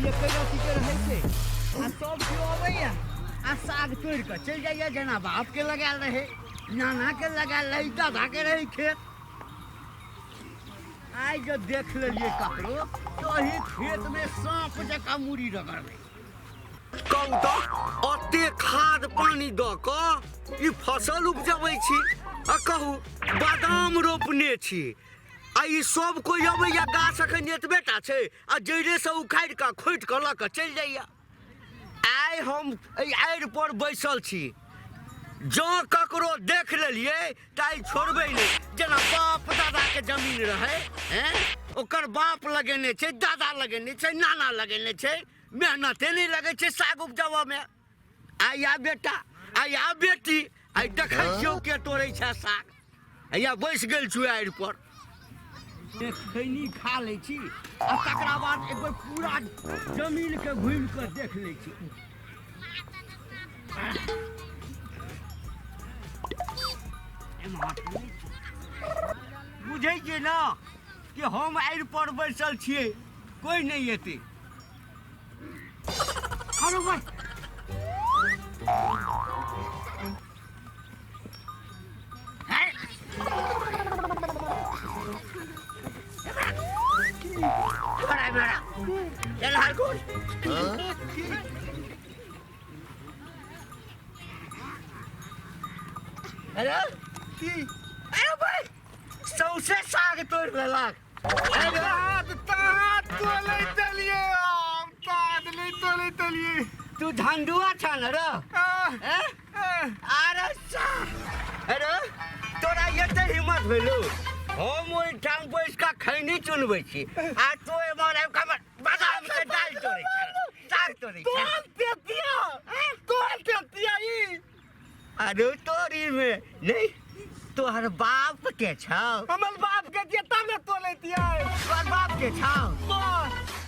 एके रत्तीके रहै छै आ सब केओ अबैया आ साग तोड़ि कऽ चलि जाइया। जेना बापके लगायल रहै, नानाके लगायल रहै, दादाके रहै खेत। आइ जब देख लेलियै ककरो तऽ एहि खेतमे साँप जकाँ मूड़ी रगड़बै। कहू तऽ, ओते खाद पानी दऽ कऽ ई फसल उपजबै छी आ कहू बादाम रोपने छी आ ई सब कोइ अबैया, गाछ एखन एतबे टा छै आ जड़िसँ उखाड़ि कऽ खोटि कऽ लऽ कऽ चलि जाइया। आइ हम एहि आड़ि पर बैसल छी, जँ ककरो देख लेलियै तऽ आइ छोड़बै नहि। जेना बाप दादाके जमीन रहै, हैं, ओकर बाप लगेने छै, दादा लगेने छै, नाना लगेने छै, मेहनते नहि लगै छै साग उपजाबऽमे। आइ आ बेटा, आइ आ बेटी, आइ देखै छियौ के तोड़ै छै साग। हैया बैस गेल छु आड़ि पर, एक खैनी खा लै छी आ तकरा बाद एक बेर पूरा जमीन के घुमि कऽ देख लै छी। एम्हर तऽ नहि छै। बुझै छियै ने कि हम आड़ि पर बैसल छियै, कोइ नहि एतै। अरे भाई, अरे की, अरे भाई, सौसे साग तोड़ि लेलक। तू झंडुआ छ न रो? अरे अरे, तोरा एते हिम्मत भेलौ? हम ओहिठाम बैस कऽ खैनी चुनबै छी आ तू एम्हर आबि कऽ हमर बादाम के डालि तोड़ै छ, साग तोड़ै छ। अरे तोरी में नहीं, तोहर बाप के छौ। हमर बाप के दिया तब ने तोले दिया। तोहर बाप के छौ?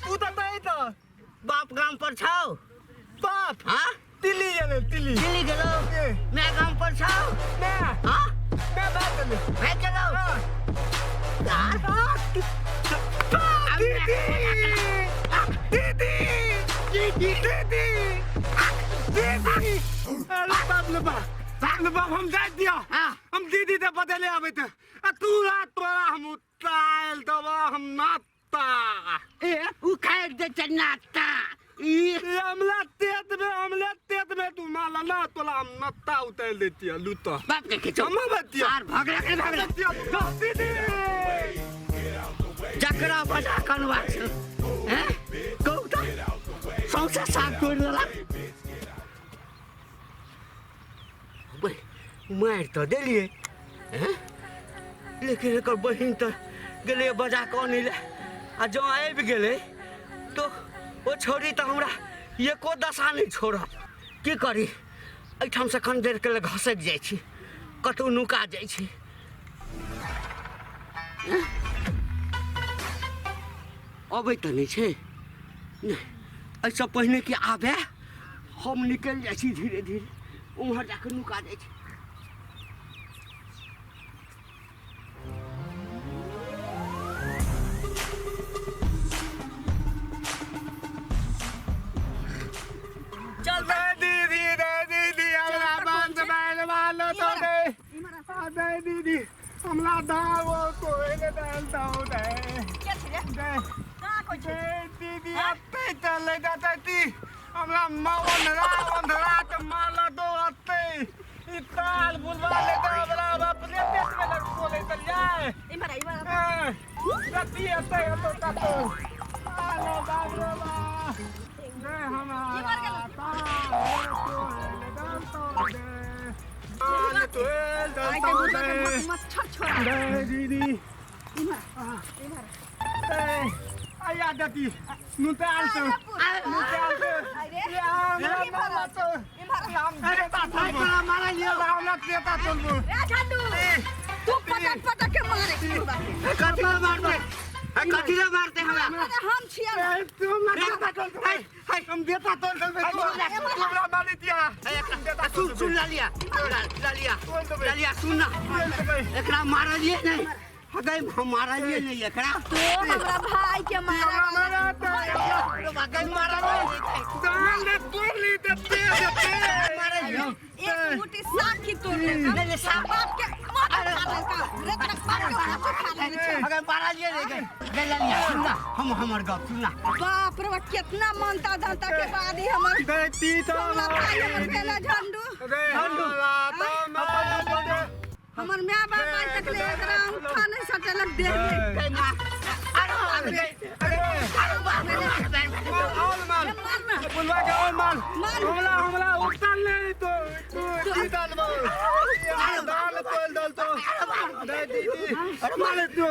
तू तो नहीं तो बाप गाम पर छौ? बाप हाँ, दिल्ली गेलै। दिल्ली दिल्ली गेलौ। मैं गाम पर छौ? मैं हाँ, मैं भाग गेलै। भाग गेलौ। दीदी, दीदी, दीदी, दीदी, अरे बाप रे बाप, बाप रे बाप, हम जाय दिया। हाँ। हम दीदी से बदले आबै थे आ तू रात तोरा हम उतार दबा हम नाता। ए, उखाड़ दे छै नाता ई। हमला तेत में, हमला तेत में तू माला ना तोला हम नत्ता उतार देती है लूता। बाप के खिचो। हम बतिया। आर भगला के भगला। दीदी, जकरा बजा कनवा छै, हैं, कहू तऽ, सौंसे साग तोड़ि लेलक। मारि तऽ देलियै हैं, लेकिन एकर बहिन तऽ गेलै बजा कऽ अनै लए आ जँ आबि गेलै तऽ ओ छौड़ी तऽ हमरा एको दशा नहि छोड़त। की करी? एहिठामसँ कनि देरके लेल घसकि जाइ छी, कतहु नुका जाइ छी। अबै तऽ नहि छै। नहि, एहिसँ पहिने कि आबे, हम निकलि जाइ छी धीरे धीरे, उम्हर जाकऽ नुका जाइ छी। चल दे दीदी, दे दीदी, हमरा बंद बैल वालो तो दे आ दे दीदी, हमरा दाओ कोई ने दाल दाओ दे। के छै रे? दे। कहाँ कोइ छै? दे दीदी, अते चले जाते ती हमरा मौन रा अंधरा के माला दो अते ई ताल बुलवा ले दे। हमरा अपने पेट में लग बोले चल जाए। इम्हर आ, इम्हर आ। ए, रति अते अतो कतो आलो बाप रे बाप दे हमरा ताल तोले दाल तो दे ताल तोले दाल आइ तो तऽ बुढ़बा के दे मच्छर छोड़ा। दे दीदी। इम्हर आ, इम्हर आ। ए, आया दती नुताल तो नुताल तो। अरे, ये हमरा इम्हर आ, माला तो इम्हर आ। हम देता आइ तोरा मारलियौ। हमरा देता चलबो। रे झंडू, तू पटक पटक के मारे छी बुढ़बा के। कथी लए मारतै? कथी लए मारतै हमरा? अरे हम छियै ने। ए, तू हमरा देता चलबो। हम देता चलबो, तू हमरा मारी दिया। आ, सुन सुन, लालिया, लालिया, लालिया, सुन ना, एकरा मारलियै नहि, अगर हम मारलिए नहीं एकरा। तो हमरा भाई के मारा। मारा अगर मारलिए दान ले तोड़ ली देते देते। मारलिए। एक मुट्ठी साग की तोड़ ले। नहीं, साग- बाप के माथा खा लेलका रे, तोरा बाप के माथा खा लेलका। अगर मारलिए नहीं गए गए ललिया सुनना, हम हमर गप सुनना। बाप रे बाप, कितना मनता धनता के बाद ही हमर दैती तो हमरा भाई हमर भेला झंडू। रे हमरा तो मार। हमर my बाप आज तक ले एकरा अंगूठा नहीं सटेलक देह में। अरे बाप रे, अरे बाप रे, और मार। ए, मार ना। बुलवा के और मार। मार। हमला हमला उठता नहीं तो तू की दाल बोल यार, दाल तोल दाल तो दे दीदी, मार तू, मार तू।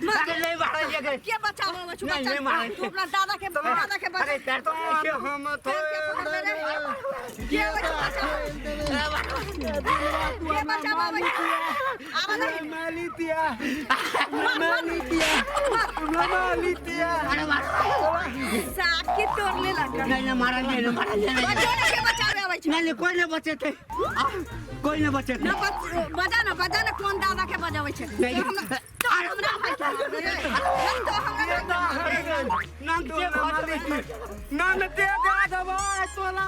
अरे नहीं मारलिए गए। के बचावे में छु नहीं, बच्चा? नहीं मारे। तू अपना दादा के, दादा के बचा। अरे पैर तो के हम तो पैर के पकड़ ले रे। के बचावे? के बचावे? आवा नहीं। मालितिया मालितिया मालितिया। अरे मार। साग की तोड़ ले लगा। नहीं नहीं मारलिए नहीं, मारलिए नहीं। बच्चो ने के बचावे आवे छै? नहीं नहीं, कोई नहीं बचे थे, कोई नहीं बचे थे। ना बच, बजा ना, बजा ना, कौन दादा के बजावे छै? नहीं। तो हमरा, तो हमरा भाई के मारबे रे। तो हमरा भाई के मारबे। नाम के मारलिए। नन ते दे दबा तोला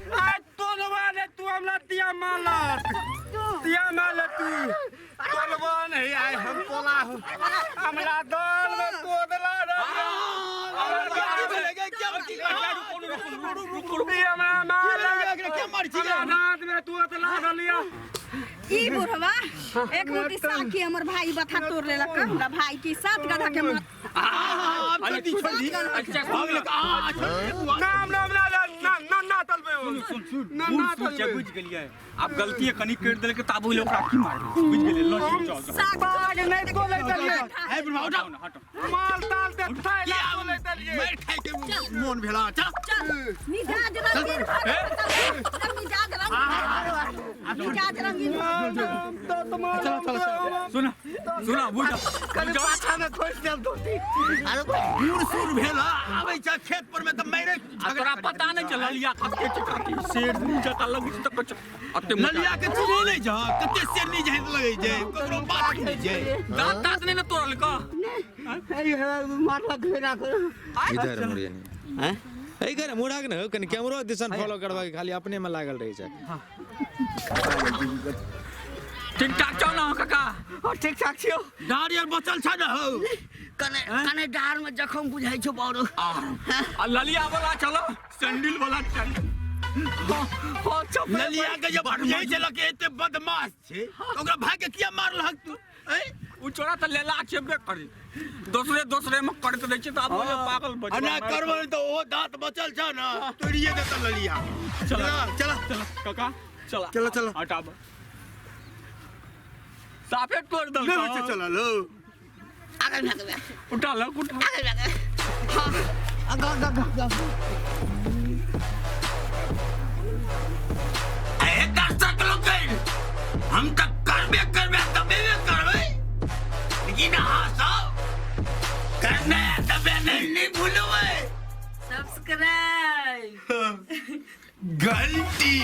आ तोलवा रे तू, हमरा तिया मालत तिया मालत तू तोलवा नहीं आए, हम तोला हूं हमरा दल में तोदला रे। हमरा मालत हमरा दांत में तू तोला दलिया। ई बुढ़वा एक मुट्ठी साग की हमर भाई बथा तोड़ लेलक। हमरा भाई की सात गधा के मार। नाम नाम ना ना ना ना तलबे हो। सुन सुन, ना बूढ़ ना सूढ़ छै, तलबे। बुझि गेलियै? आब गलती कनि करि देलकै तऽ आब ओहि ओकरा की मारबै? बुझि गेलियै? लऽ चलू, चल चल। साग बाग नहीं तोले दलिए। हटाउ ने, हटाउ। माल ताल ते थैला तोले दलिए। मारि खाइ के मोन भेला। चल। चल, मिजाज रंगीन भऽ गेल। चल, मिजाज रंगीन, मिजाज रंगीन। चलो चलो। सुन सुन, बुझ। कभी पाछा में खोज देब धोती। अरे भाई बूढ़ सूढ़ भेल आबै छै खेत पर में तऽ मारे। आ तोरा पता नहि छै ललिया कते छै, शेरनी जकाँ लगै छै तऽ अते मोटा। ललिया के चिन्है नहि छह? कते शेरनी जेहन लगै छै, ककरो बात नहि छै। दाँत ताँत नहि ने तोड़लकौ? मारलक घेरा कर। इधर मुड़िए नहीं। हैं? एहि करे मुड़ा के ने कनि कैमरो दिसन फॉलो करबा के, खाली अपने में लागल रहै छै। ठीक ठाक छौ ने काका? ओ ठीक ठाक छियौ। डाँर आर बचल छै ने हौ? कने कने डार में जखम बुझाइ छौ बौरो। आ ललिया वाला चलो, सैंडल वाला चल। हो चुप। ललिया के जब बुझै छै लके एते बदमाश छै, तऽ ओकरा भाई के किया मारलहक तू? ऐं? उ चोरा तऽ लेला छेबे करी, दोसरे दोसरे में करैत रहै छै तऽ आब बोले पागल बच। एना करबै तऽ ओहो दाँत बचल छै ने, तोड़िए देतऽ ललिया। चल। चल। चल काका, चल। चल, चल। हटाब, साफे तोड़ नहि होइ छै देलकौ। चलल हौ। आगे भाग। उठा लग, उठा। आगे भाग। हाँ, गा गा गा गा। ए दर्शक लोकनि, हम तऽ करबे करबे, दबेबे करबै, लेकिन अहाँ सब करने दबे नहीं नहीं भूलबै। सब्सक्राइब घंटी।